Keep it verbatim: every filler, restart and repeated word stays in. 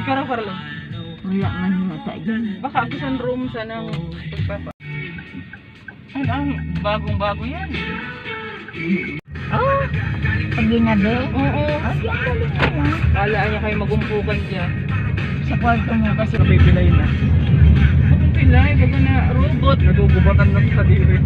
Pero Carlo, Wala man yata dyan. Baka ako sa room sa nang pagpapa. Ano, bagong-bago yan. Ah, Pag ginabi, oo. Ay, ang galing naman. Kala niya kayo magumpukan dyan. Sa kwarto mo kasi. Kapipilay na. Kapipilay, baga na robot. Nagugubatan na sa diri.